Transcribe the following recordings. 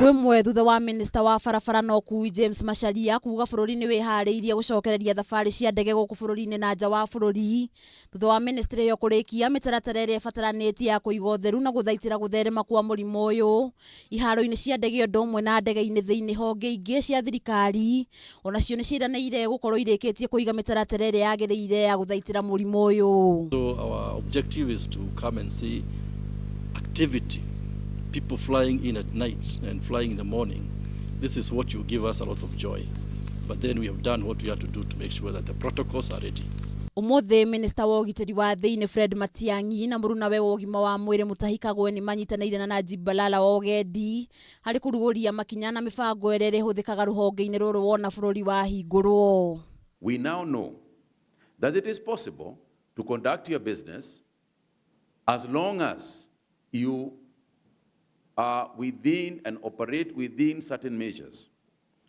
Thikũ ĩmwe thutha wa minista wa barabara na ũkui James Macharia kuga bũrũri nĩ wĩharĩirie gũcokereria thabarĩ cia ndege gũkũ bũrũri-inĩ na nja wa bũrũri, thutha wa ministry ĩyo kũrĩkia mĩtaratara ĩrĩa ĩbataranĩtie ya kũiga ũtheru na gũthaitĩra gũtherema kwa mũrimũ ũyũ iharo-inĩ cia ndege ũndũ ũmwe na ndege-inĩ thĩinĩ. Honge ingĩ cia thirikari onacio nĩ ciĩranĩire gũkorwo irĩkĩtie kũiga mĩtaratara ĩrĩa yagĩrĩire ya gũthaitĩra mũrimũ ũyũ. So our objective is to come and see activity, people flying in at night and flying in the morning. This is what will give us a lot of joy. But then we have done what we had to do to make sure that the protocols are ready. Umuthi minista wa ũgitĩri wa thĩinĩ Fred Matiang'i na mũrunawe wa ũgima wa mwĩrĩ Mutahi Kagwe nĩ manyitanĩire na Najib Balala wa ũgendi harĩ kũrugũria makinya na mĩbango ĩrĩa ĩrĩhũthĩkaga rũhonge-inĩ rũrũ wona bũrũri wahingũrwo. We now know that it is possible to conduct your business as long as you are within and operate within certain measures.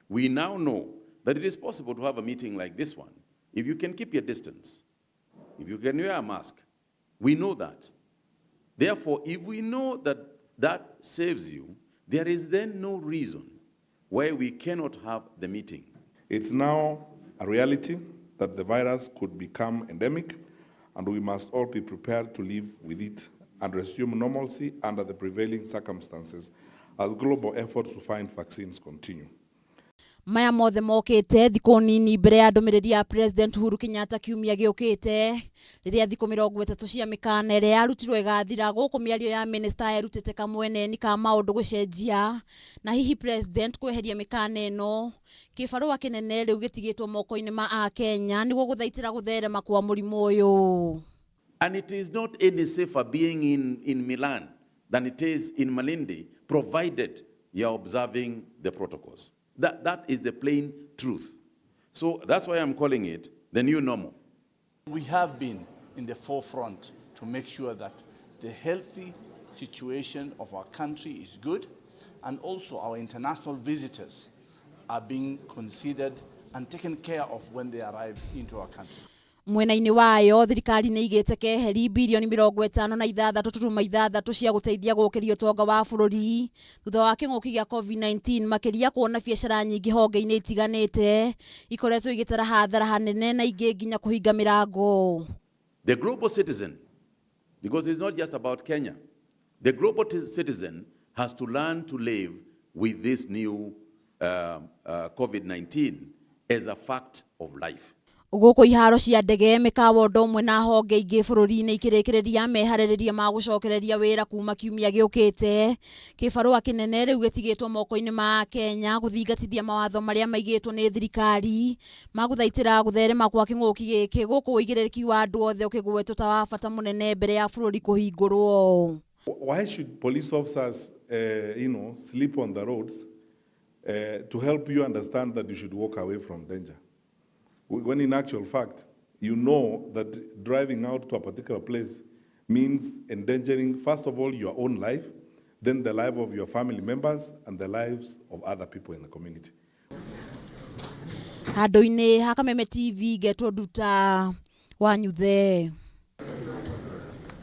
We now know that it is possible to have a meeting like this one if you can keep your distance, if you can wear a mask. We know that. Therefore, if we know that that saves you, there is then no reason why we cannot have the meeting. It's now a reality that the virus could become endemic, and we must all be prepared to live with it and resume normalcy under the prevailing circumstances as global efforts to find vaccines continue. Maya mothe mokĩte thikũ nini mbere ya ndũmĩrĩri ya President Uhuru Kenyatta kiumia gĩũkĩte, rĩrĩa thikũ 30 cia mĩkana ĩrĩa yarutirwo ĩgathira. Gũkũ mĩario ya minista erutĩte kamweneni ka maũndũ gũcenjia na hihi President kweheria mĩkana ĩno. Kĩbarũa kĩnene rĩu gĩtigĩtwo moko-inĩ ma Akenya nĩguo gũthaitĩra gũtherema kwa mũrimũ ũyũ. And it is not any safer being in Milan than it is in Malindi, provided you are observing the protocols. That is the plain truth. So that's why I'm calling it the new normal. We have been in the forefront to make sure that the healthy situation of our country is good, and also our international visitors are being considered and taken care of when they arrive into our country. Mwena-inĩ wayo, thirikari nĩ igĩte keheri birioni 56.6 cia gũteithia gũkĩria ũtonga wa bũrũri thutha wa kĩng'ũki gĩa COVID-19, makĩria kuona biacara nyingĩ honge-inĩ itiganĩte ikoretwo igĩtara hathara hanene na ingĩ nginya kũhinga mĩrango. The global citizen, because it's not just about Kenya, the global citizen has to learn to live with this new COVID-19 as a fact of life. Gũkũ iharo cia ndege, mĩkawa ũndũ ũmwe na honge ingĩ bũrũri-inĩ ikĩrĩkĩrĩria meharĩrĩria ma gũcokereria wĩra kuma kiumia gĩũkĩte, kĩbarũa kĩnene rĩu gĩtigĩtwo moko-inĩ ma Kenya gũthingatithia mawatho marĩa maigĩtwo nĩ thirikari ma gũthaitĩra gũtherema kwa kĩng'ũki gĩkĩ, gũkũ ũigĩrĩrĩki wa andũ othe ũkĩgwetwo ta wa bata mũnene mbere ya bũrũri kũhingũrwo. Why should police officers sleep on the roads to help you understand that you should walk away from danger? When in actual fact, you know that driving out to a particular place means endangering, first of all, your own life, then the life of your family members, and the lives of other people in the community. Handũ-inĩ ha Kameme TV, ngetwo Nduta wa Nyuthe.